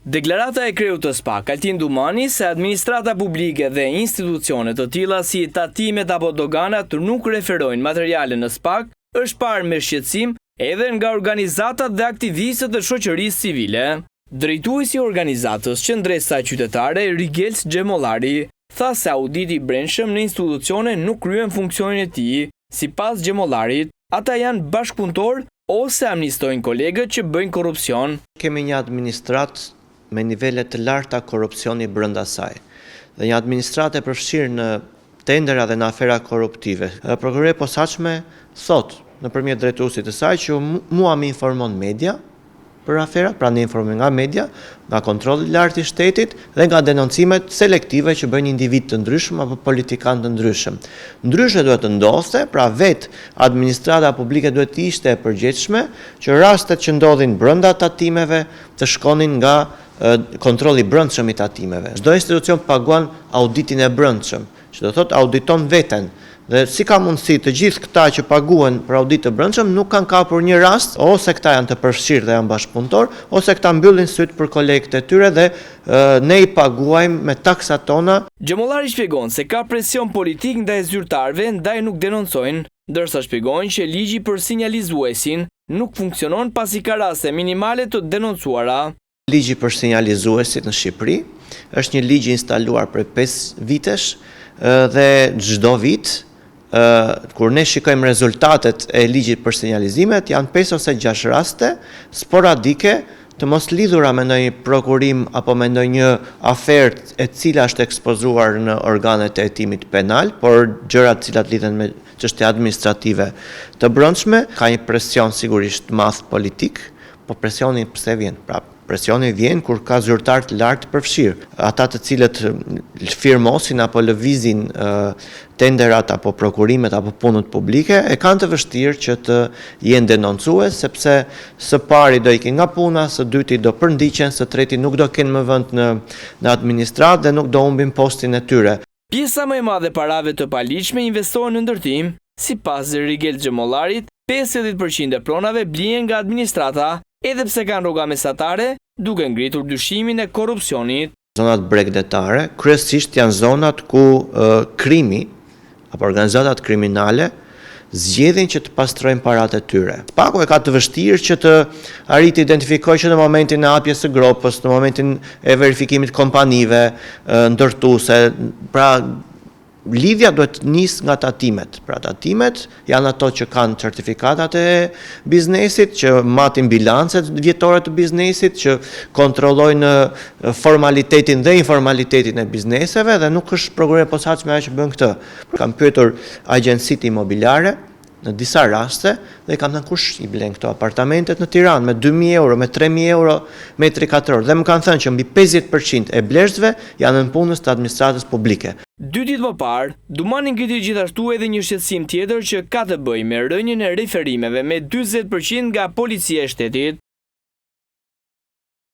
Deklarata e kreut të SPAK, Altin Dumani, se administrata publike dhe institucione të tilla si tatimet apo doganat nuk referojnë materiale në SPAK, është parë me shqetësim edhe nga organizatat dhe aktivistët e shoqërisë civile. Drejtuesi i organizatës Qëndresa Qytetare, Rigels Xhemollari, tha se auditi i brendshëm në institucione nuk kryen funksionin e tij. Sipas Xhemollarit, ata janë bashkëpunëtorë ose amnistojnë kolegët që bëjnë korrupsion. Kemi një administratë me nivele të larta korrupsioni brenda saj dhe një administratë e përfshirë në tendera dhe në afera korruptive. Prokuroria e Posaçme thotë nëpërmjet drejtuesit të saj që mua më informon media, për aferat, pra ne informohemi nga media, nga kontrolli i lartë i shtetit dhe nga denoncimet selektive që bëjnë individë të ndryshëm apo politikanë të ndryshëm. Ndryshe duhet të ndodhte, pra vetë administrata publike duhet të ishte e përgjegjshme që rastet që ndodhin brenda tatimeve të shkonin nga kontrolli i brendshëm i tatimeve. Çdo institucion paguan auditin e brendshëm, që do thotë auditon veten. Dhe si ka mundësi të gjithë këta që paguhen për audit të brendshëm nuk kanë kapur një rast, ose këta janë të përfshirë dhe janë bashkëpunëtorë, ose këta mbyllin sytë për kolegët e tyre dhe ne i paguajmë me taksat tona. Xhemollari shpjegon se ka presion politik ndaj zyrtarëve ndaj nuk denoncojnë, ndërsa shpjegon që ligji për sinjalizuesin nuk funksionon pasi ka raste minimale të denoncuara. Ligji për sinjalizuesit në Shqipëri është një ligj i instaluar prej 5 vitesh dhe çdo vit kur ne shikojmë rezultatet e ligjit për sinjalizimet janë 5 ose 6 raste sporadike të mos lidhura me ndonjë prokurim apo me ndonjë aferë e cila është ekspozuar në organet e hetimit penal, por gjëra të cilat lidhen me çështje administrative të brendshme, ka një presion sigurisht të madh politik, Po presioni pse vjen? Pra, presioni vjen kur ka zyrtarë të lartë të përfshirë. Ata të cilët firmosin apo lëvizin tenderat apo prokurimet apo punët publike e kanë të vështirë që të jenë denoncues sepse së pari do ikin nga puna, së dyti do përndiqen, së treti nuk do kenë më vend në në administratë dhe nuk do humbin postin e tyre. Pjesa më e madhe e parave të paligjshme investohen në ndërtim. Sipas Rigel Xhemollarit, 50 për qind e pronave blihen nga administrata, edhe pse kanë rroga mesatare, duke ngritur dyshimin e korrupsionit. Zonat bregdetare kryesisht janë zonat ku krimi apo organizatat kriminale zgjedhin që të pastrojnë paratë e tyre. SPAK-u e ka të vështirë që të arrijë të identifikojë që në momentin e hapjes së gropës, në momentin e verifikimit të kompanive ndërtuese, pra lidhja duhet të nisë nga tatimet. Pra tatimet janë ato që kanë certifikatat e biznesit, që matin bilancet vjetore të biznesit, që kontrollojnë formalitetin dhe informalitetin e bizneseve dhe nuk është prokuroria e posaçme ajo që bën këtë. Kam pyetur agjencitë imobiliare në disa raste dhe i kam thënë kush i blen këto apartamentet në Tiranë me 2000 euro, me 3000 euro metri katror dhe më kanë thënë që mbi 50% e blerësve janë nëpunës të administratës publike. Dy ditë më parë, Dumani ngriti gjithashtu edhe një shqetësim tjetër që ka të bëjë me rënien e referimeve me 40% nga Policia e Shtetit.